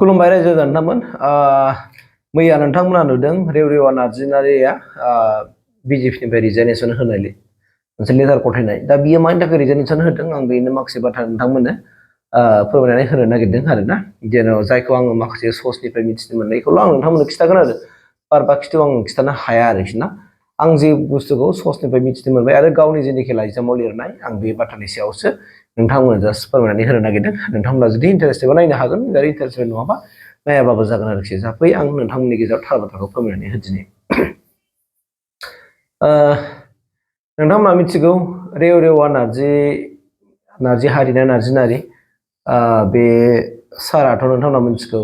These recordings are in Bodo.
खुलुमबाय रायजो जानामोन मैया नोंथांमोना नुदों रेव रेवा नार्जिनारिया बिजेपिनिफ्राय रिजाइनेसन होनायले मोनसे लेटार गथायनाय दा बियो मानि थाखाय रिजाइनेसन होदों आं बेनो माखासे बाथ्रा नोंथांमोननो फोरमायनानै होनो नागिरदों आरोना जेन' जायखौ आङो माखासे सर्सनिफ्राय मिथिनो मोननायखौल' आं नोंथांमोननो खिथागोन आरो बाखिथ' आं खिथानो हाया आरोखि ना आं जे बुस्थुखौ सर्सनिफ्राय मिथिनो मोनबाय आरो गावनि जेनाखि लाइजामाव लिरनाय आं बे बाथ्रानि सायावसो नोंथांमोननो जास्ट फोरमायनानै होनो नागिरदों नोंथांमोना जुदि इन्टारेस्टेडबा नायनो हागोन आरो इन्टारेस्टेड नङाबा नायाबाबो जागोन आरोखि जाफै आं नोंथांमोननि गेजेराव थार बाथ्राखौ फोरमायनानै होदिनि नोंथांमोना मिथिगौ रेव रेवा नार्जि हारिना नार्जिनारि बे साराथ' नोंथांमोना मिथिगौ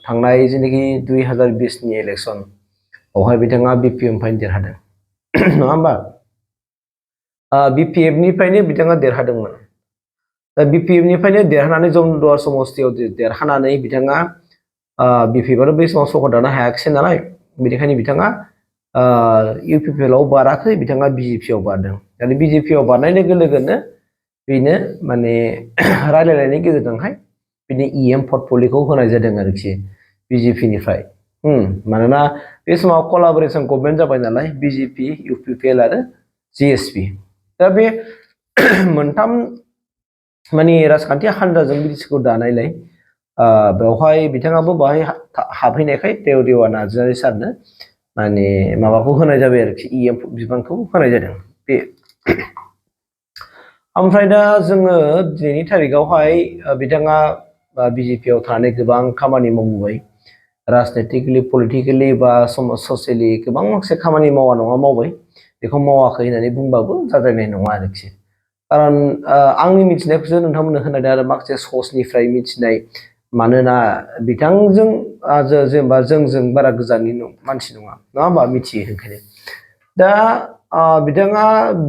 थांनाय जेनाखि 2020नि इलेक्सन बावहाय बिथाङा बिपिएमनिफ्राय देरहादों नङा होमबा बिपिएफनिफ्रायनो बिथाङा देरहादोंमोन दा बिपिएफनिफ्रायनो देरहानानै जमदुवार समस्तियाव देरहानानै बिथाङा बिपिएफआथ' बै समाव सरकार दानो हायाखिसै नालाय बेनिखायनो बिथाङा इउपिपिएलआव बाराखै बिथाङा बिजेपिआव बारदों दा बिजेपिआव बारनाय लोगो लोगोनो बेनो माने रायलायनायनि गेजेरजोंहाय बिनि इएम पर्टफलिय'खौ होनाय जादों आरोखि बिजेपिनिफ्राय मानोना बे समाव कलाबरेसन गभर्नमेन्ट जाबाय नालाय बिजेपि इउपिपिएल आरो जिएसपि दा बे मोनथाम माने राजखान्थि हान्जाजों बिटिसिखौ दानायलाय बेवहाय बिथाङाबो बाहाय हाबहैनायखाय रेव रेवा नार्जिनारि सारनो माने माबाखौ होनाय जाबाय आरोखि इएम बिबानखौ होनाय जादों बे ओमफ्राय दा जोङो दिनैनि थारिखआवहाय बिथाङा बिजेपिआव थानानै गोबां खामानि मावबोबाय राजनितिकलि पलिटिकेलि बा ससियेलि गोबां माखासे खामानि मावा नङा मावबाय बेखौ मावाखै होननानै बुंबाबो जाद्रायनाय नङा आरोखि खारन आंनि मिथिनायखौसो नोंथांमोननो होनाय आरो माखासे सर्सनिफ्राय मिथिनाय मानोना बिथांजों जेनेबा जोंजों बारा गोजाननि मानसि नङा होमबा मिथियो ओंखायनो दा बिथाङा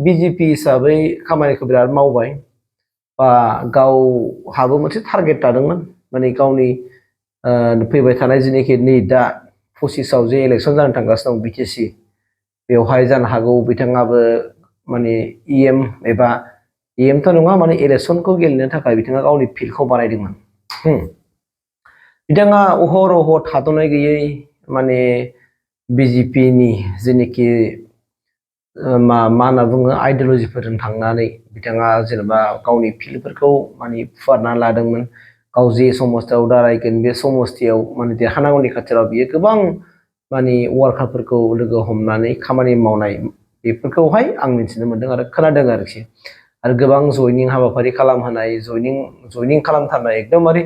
बिजेपि हिसाबै खामानिखौ बिराद मावबाय बा गावहाबो मोनसे टारगेट लादोंमोन माने गावनि फैबाय थानाय जेनाखि नै दा 25आव जे इलेक्सन जानो थांगासिनो दं बिटिसि बेवहाय जानो हागौ बिथाङाबो माने इएम एबा इएमथ' नङा माने इलेक्सनखौ गेलेनो थाखाय बिथाङा गावनि फिल्डखौ बानायदोंमोन बिथाङा अहरह थाद'नाय गैयै माने बिजेपिनि जेनाखि मा होनना बुङो आइडियलजिफोरजों थांनानै बिथाङा जेनेबा गावनि फिल्डफोरखौ माने फुवारना लादोंमोन गाव जे समस्तियाव दारायगोन बे समस्तियाव माने देरहानांगौनि खाथिराव बियो गोबां माने वार्कारफोरखौ लोगो हमनानै खामानि मावनाय बेफोरखौहाय आं मिथिनो मोनदों आरो खोनादों आरोखि आरो गोबां जयनिं हाबाफारि खालामहोनाय जयनिं खालामथारनाय एकदमबारे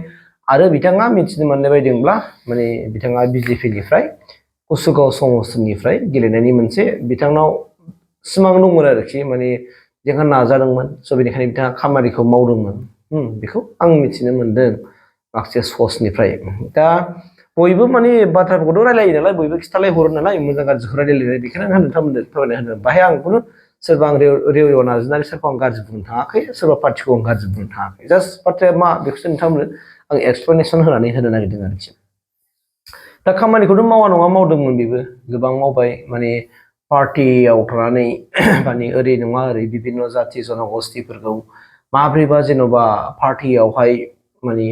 आरो बिथाङा मिथिनो मोननाय बायदिब्ला माने बिथाङा बिजेपिनिफ्राय कुसुगाव समस्तिनिफ्राय गेलेनायनि मोनसे बिथांनाव सिमां दंमोन आरोखि माने बिथाङा नाजादोंमोन स' बेनिखायनो बिथाङा खामानिखौ मावदोंमोन बेखौ आं मिथिनो मोनदों माखासे सर्सनिफ्राय दा बयबो माने बाथ्राफोरखौथ' रायलायो नालाय बयबो खिथालाय हरो नालाय मोजां गाज्रिखौ रायलायलायनाय बेखायनो आं नोंथांमोननो फोरमायना होदों बाहाय आं खुनु सोरबा आं रेव रेवा नार्जिनारि सारखौ आं गाज्रि बुंनो थाङाखै सोरबा पार्टिखौ आं गाज्रि बुंनो थाङाखै जास्ट बाथ्राया मा बेखौसो नोंथांमोननो आं एक्सप्लेनेसन होनानै होनो नागिरदों आरोखि दा खामानिखौथ' मावा नङा मावदोंमोन बेबो गोबां मावबाय माने पार्टियाव थानानै माने ओरै नङा ओरै बिभिन्न जाथि जनगोष्ठिफोरखौ माब्रैबा जेन'बा पार्टियावहाय माने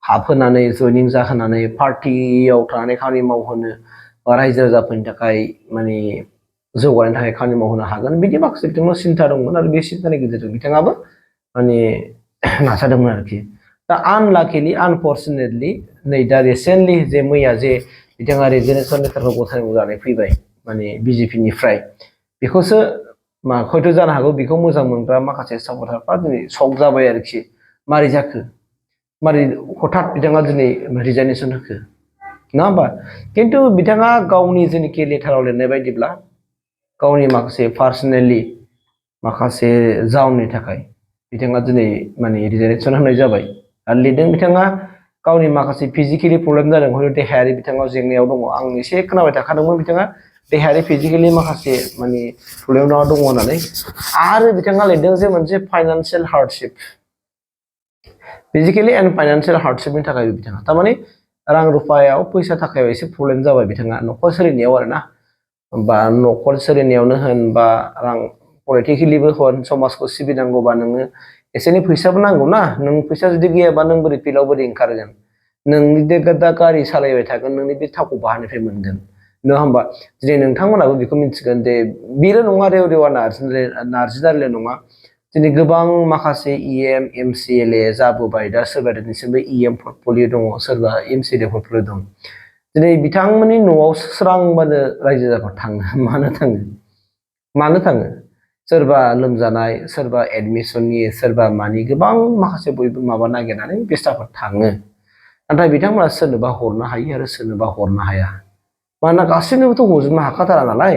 हाबहोनानै जयनिं जाहोनानै पार्टियाव थानानै खामानि मावहोनो रायजो राजाफोरनि थाखाय माने जौगानायनि थाखाय खामानि मावहोनो हागोन बिदि माखासे बिथांनाव सिन्था दंमोन आरो बे सिन्थानि गेजेरजों बिथाङाबो माने नाजादोंमोन आरोखि दा आनलाकिलि आनफर्चुनेटलि नै दा रिसेन्टलि जे मैया जे बिथाङा रिजाइनेसन लेटारखौ गथायनांगौ जानानै फैबाय माने बिजेपिनिफ्राय बेखौसो हयथ' जानो हागौ बेखौ मोजां मोनग्रा माखासे सापर्टारफ्रा दिनै शक जाबाय आरोखि मारै जाखो मारै हठात बिथाङा दिनै रिजाइनेसन होखो नङा होमबा खिन्थु बिथाङा गावनि जेनाखि लेटाराव लिरनाय बायदिब्ला गावनि माखासे पार्सनेलि माखासे जाउननि थाखाय बिथाङा दिनै माने रिजाइनेसन होनाय जाबाय आरो लिरदों बिथाङा गावनि माखासे फिजिकेलि प्रब्लेम जादों हयथ' देहायारि बिथाङा जेंनायाव दङ आं एसे खोनाबाय थाखादोंमोन बिथाङा देहायारि फिजिकेलि माखासे माने प्रब्लेम दङ होननानै आरो बिथाङा लिरदों जे मोनसे financial hardship physically and financial हार्डशिपनि थाखाय बिथाङा थारमाने रां रुफायाव फैसा थाखायाव एसे प्रब्लेम जाबाय बिथाङा न'खर सोलिनायाव आरोना बा न'खर सोलिनायावनो होन बा रां पलिटिकेलिबो होन समाजखौ सिबिनांगौबा नोङो एसे एनै फैसाबो नांगौ ना नों फैसा जुदि गैयाबा नों बोरै फिल्डआव बोरै ओंखारगोन नोंनि दा गारि सालायबाय थागोन नोंनि बे थावखौ बहानिफ्राय मोनगोन नङा होमबा दिनै नोंथांमोनाबो बेखौ मिथिगोन दे बेल' नङा रेव रेवा नार्जिनारिल' नङा दिनै गोबां माखासे इएम एमसिएलए जाबोबाय दा सोरबा दिनैसिमबो इएम पर्टफलिअ दङ सोरबा एमसिएलए पर्टफलिअ दं दिनै बिथांमोननि न'आव स्रांबानो रायजो जाबा थाङो मानो थाङो सोरबा लोमजानाय सोरबा एडमिसननि सोरबा मानि गोबां माखासे बयबो माबा नागिरनानै बेस्टाफोर थाङो नाथाय बिथांमोना सोरनोबा हरनो हायो आरो सोरनोबा हरनो हाया मानोना गासैनोबोथ' हरजोबनो हाखाथारा नालाय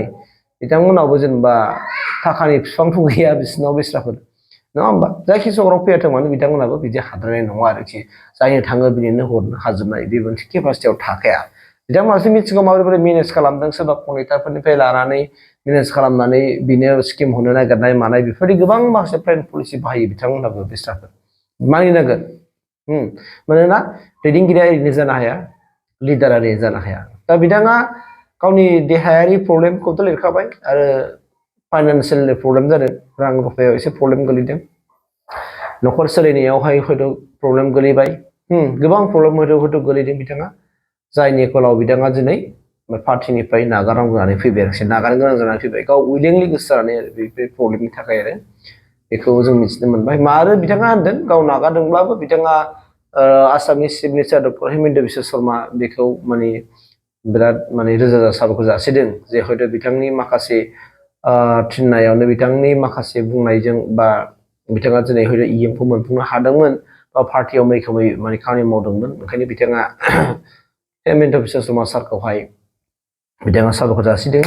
बिथांमोनावबो जेनेबा थाखानि बिफांथ' गैया बिसोरनाव बेस्राफोर नङा होमबा जायखि जगाराव फैयाथों मानो बिथांमोनाबो बिदि हाद्रायनाय नङा आरोखि जायनो थाङो बिनिनो हरनो हाजोबनाय बे मोनसे केपासिटियाव थाखाया बिथांमोनासो मिथिगौ माबोरै मेनेज खालामदों सोरबा कनेक्टारफोरनिफ्राय लानानै मेनेज खालामनानै बिनो स्किम हरनो नागिरनाय मानाय बेफोरबायदि गोबां माखासे प्लेन पलिसि बाहायो बिथांमोनाबो बेस्राफोर मानिनांगोन मानोना दैदेनगिरिया ओरैनो जानो हाया लिडारा ओरैनो जानो हाया दा बिथाङा गावनि देहायारि प्रब्लेमखौथ' लिरखाबाय आरो फाइनान्सियेल प्रब्लेम जादों रां रुफायाव एसे प्रब्लेम गोलैदों न'खर सोलिनायावहाय हयथ' प्रब्लेम गोलैबाय गोबां प्रब्लेम हयथ' गोलैदों बिथाङा जायनि फलाव बिथाङा दिनै पार्टिनिफ्राय नागारनांगौ जानानै फैबाय आरोखि नागारनो गोनां जानानै फैबाय गाव उइलिंलि गोसो जानानै आरो बे प्रब्लेमनि थाखाय आरो बेखौ जों मिथिनो मोनबाय आरो बिथाङा होनदों गाव नागारदोंब्लाबो बिथाङा आसामनि chief minister doctor Hemant Biswa Sharma बेखौ माने बिराद माने रोजा रोजा साबायखर जासिदों जे हयथ' बिथांनि माखासे थिननायावनो बिथांनि माखासे बुंनायजों बा बिथाङा दिनै हयथ' इएमखौ मोनफुंनो हादोंमोन बा पार्टियाव मैखोमै माने खामानि मावदोंमोन ओंखायनो बिथाङा हेमन्त बिश्व शर्मा सारखौहाय बिथाङा साबायखर जासिदों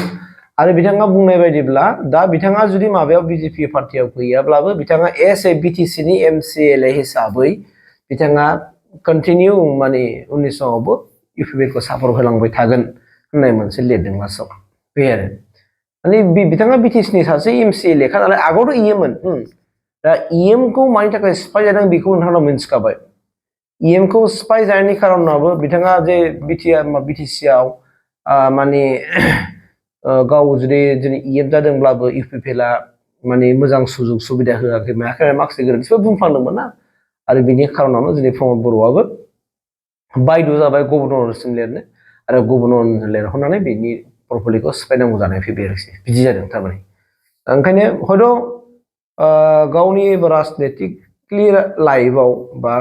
आरो बिथाङा बुंनाय बायदिब्ला दा बिथाङा जुदि माबायाव बिजेपि पार्टियाव गैयाब्लाबो बिथाङा एस ए बिटिसिनि एमसिएलए हिसाबै बिथाङा कन्टिनिउ माने उननि समावबो इउपिपिएलखौ सापर्ट होलांबाय थागोन होननाय मोनसे लिरदों लास्टआव बे आरो माने बिथाङा बिटिसिनि सासे एमसिएलएखा नालाय आगोलावथ' इएममोन दा इएमखौ मानि थाखाय सिफाय जादों बेखौ नोंथांनाव मिन्थिखाबाय इएमखौ सिफाय जानायनि खारनाबो बिथाङा जे बिटिसिआव माने गाव जुदि दिनै इएम जादोंब्लाबो इउपिपिएलआ माने मोजां सुजुग सुबिदा होआखै मायाखै माखासे गोरोन्थिफोर बुंफ्लांदोंमोन ना आरो बिनि खारनावनो दिनै प्रमद बर'आबो बायद' जाबाय गभर्नरसिम लिरनो आरो गभर्नर लिरहरनानै बिनि पर्टफलिअखौ सिफायनांगौ जानानै फैबाय आरोखि बिदि जादों थारमाने ओंखायनो हयथ' गावनि राजनितिकलि लाइफआव बा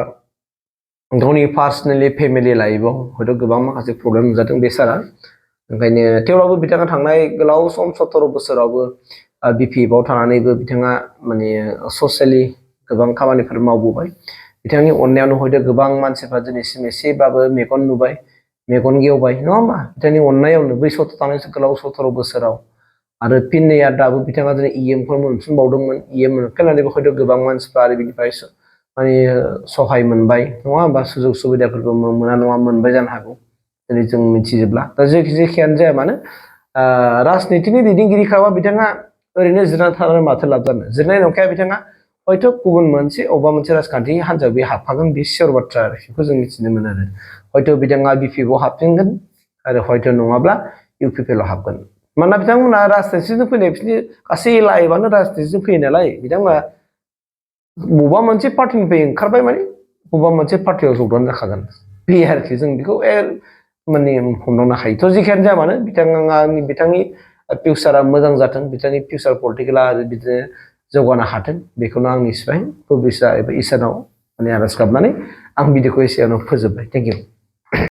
गावनि पार्सनेलि फेमिलि लाइफआव हयथ' गोबां माखासे प्रब्लेम नुजादों बे सारा ओंखायनो थेवब्लाबो बिथाङा थांनाय गोलाव सम 17 बोसोरावबो बिपिएफआव थानानैबो बिथाङा माने ससियेलि गोबां खामानिफोर मावबोबाय बिथांनि अननायावनो हयथ' गोबां मानसिफ्रा दिनैसिम एसेबाबो मेगन नुबाय मेगन गेवबाय नङा होमबा बिथांनि अननायावनो बै थांनाय गोलाव 17 बोसोराव आरो फिननैया दाबो बिथाङा दिनै इएमखौ मोनफिनबावदोंमोन इएम मोनफिननानैबो हयथ' गोबां मानसिफ्रा आरो बिनिफ्राय माने सहाय मोनबाय नङा होमबा सुजुग सुबिदाफोरखौ मोना नङा मोनबाय जानो हागौ दिनै जों मिथिजोबला दा जेखियानो जाया मानो राजनितिनि दैदेनगिरिखाबा बिथाङा ओरैनो जिरायना थानानै माथो लाब जानो जिरायनाय नंखाया बिथाङा हयथ' गुबुन मोनसे अबेबा मोनसे राजखान्थि हान्जायाव बे हाबफागोन बे सियर बाथ्रा आरो बेखौ जों मिथिनो मोनो आरो हयथ' बिथाङा बिपिएफआव हाबफिनगोन आरो हयथ' नङाब्ला इउपिपिएलआव हाबगोन मानोना बिथांमोना राजनितिजों फैनाय बिसोरनि गासै लाइफआनो राजनितिजों फैयो नालाय बिथांमोना बबेबा मोनसे पार्टिनिफ्राय ओंखारबाय माने बबेबा मोनसे पार्टियाव जगदान जाखागोन बे आरोखि जों बेखौ माने हमदांनो हायो थ' जेखियानो जाया मानो बिथांनि फिउचारा मोजां जाथों बिथांनि फिउचार पलिटिकेला बिदिनो जौगानो हाथों बेखौनो आंनि सिफाय इसोरनाव माने आरज गाबनानै आं भिडिअखौ एसेयावनो फोजोबबाय थेंक इउ